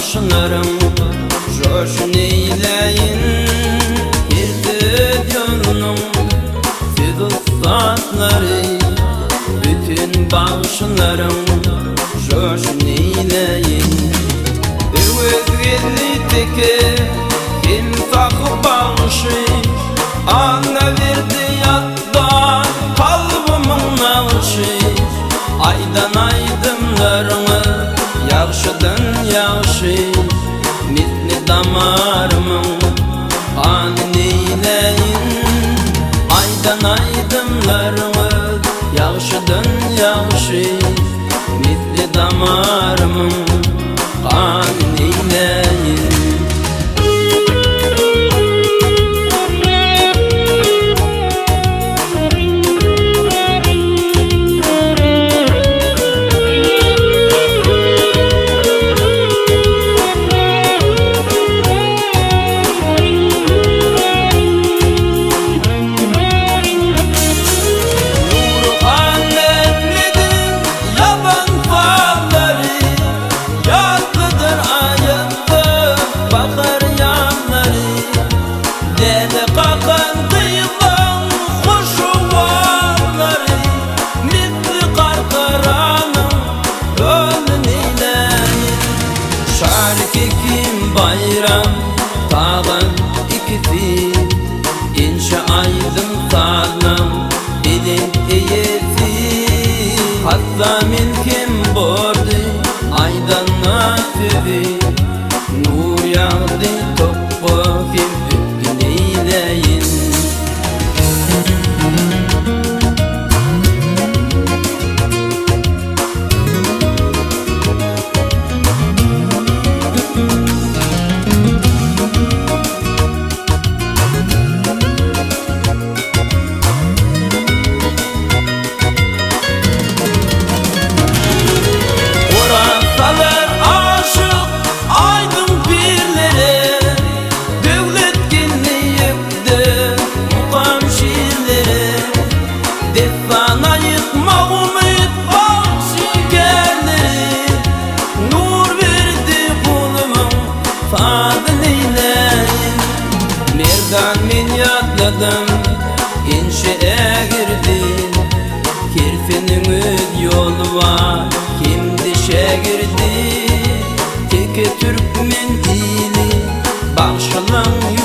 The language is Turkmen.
bagşylaryň joşun eýläýin. Her söz ýolunyň söz ussatlary, Bütün bagşylaryň joşun eýläýin. Öwezgeldi teke hem sahy bagşy, Annaberdi ýatdan kalbymyň nagşy, Aýdan aýdymlaryňyz ýagşydan ýagşy, Misli damarymyň ganyny eýläýin. Aýdan aýdymlaryňyz ýagşydan ýagşy, Misli damarymyň ganyny eýläýin. Nurhan Mämmediň ýazan sazlary, Ýazlydyr aýazda bahar ýazlary. Däde kakan gyzlaň hoş owazlary, Misli gargaranyň özün eýläýin. Şarik Ekim Baýram Tagan ikisi, Inçe aýdym sazlaň belent eýesi. Hatda men kem bordy aýdanda sözi, Nur ýagdy topba hem üstün eýläýin. Oraz salar aşyk aýdyň pirlere, Döwlet geldi ýükde mukam şirlere. Dessan aýtmak umyt bagşy-kärleri, Nur berdi gulumyň sazyn eýläýin. Merdan men ýatladym ençe ägirdi, Hersiniň öz ýoly bar hem-de şägirdi. Teke türkmen ili bagşylaň.